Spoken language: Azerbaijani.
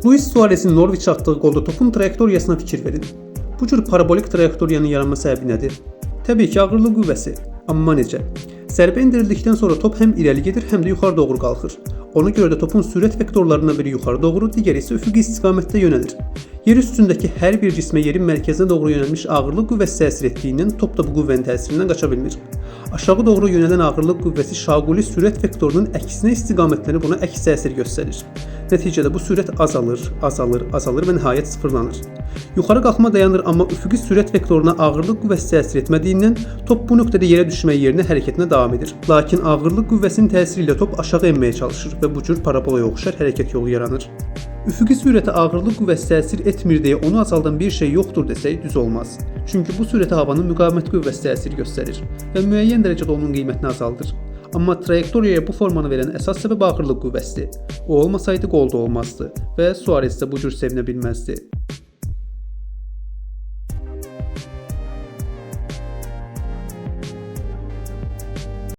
Luis Suarezin Norwichə atdığı qolda topun trayektoriyasına fikir verin. Bu cür parabolik trayektoriyanın yaranma səbəbi nədir? Təbii ki, ağırlıq qüvvəsi. Amma necə? Zərbə endirildikdən sonra top həm irəli gedir, həm də yuxarı doğru qalxır. Ona görə də topun sürət vektorlarından biri yuxarı doğru, digəri isə üfüqi istiqamətdə yönəlir. Yer üstündəki hər bir cismə yerin mərkəzinə doğru yönəlmiş ağırlıq qüvvəsi təsir etdiyindən top da bu qüvvənin təsirindən qaça bilmir. Aşağı doğru yönələn ağırlıq qüvvəsi şaquli sürət vektorunun əksinə istiqamətlənib ona əks təsir göstərir. Nəticədə bu sürət azalır, azalır, azalır və nəhayət sıfırlanır. Yuxarı qalxma dayanır, amma üfüqi sürət vektoruna ağırlıq qüvvəsi təsir etmədiyindən top bu nöqtədə yerə düşmək yerinə hərəkətinə davam edir. Lakin ağırlıq qüvvəsinin təsiri ilə top aşağı enməyə çalışır və bu cür parabolaya oxşar hərəkət yolu yaranır. Üfüqi sürətə ağırlıq qüvvəsi təsir etmir deyə onu azaldan bir şey yoxdur desək düz olmaz. Çünki bu sürətə havanın müqavimət qüvvəsi təsir göstərir və müəyyən dərəcədə onun qiymətini azaldır. Amma trayektoriyaya bu formanı verən əsas səbəb ağırlıq qüvvəsidir. O olmasaydı qol da olmazdı və Suarez də bu cür sevinə bilməzdi.